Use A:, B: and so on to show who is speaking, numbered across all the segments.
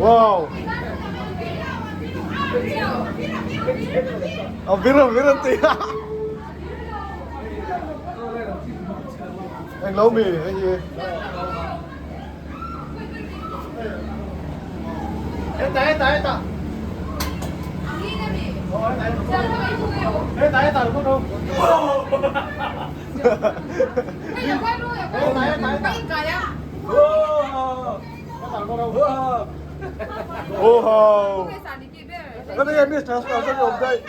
A: Wow! A vir a vir an ti a. Eng lo mi hei hi. Heta heta heta. Heta heta lo ko. Ô hầu. Cái này em biết sao sao sao đây.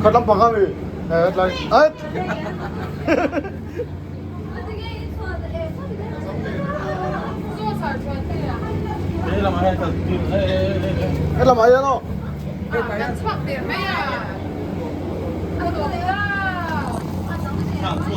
A: Khat lampang a mi hetlai ait. Helamah hian aw.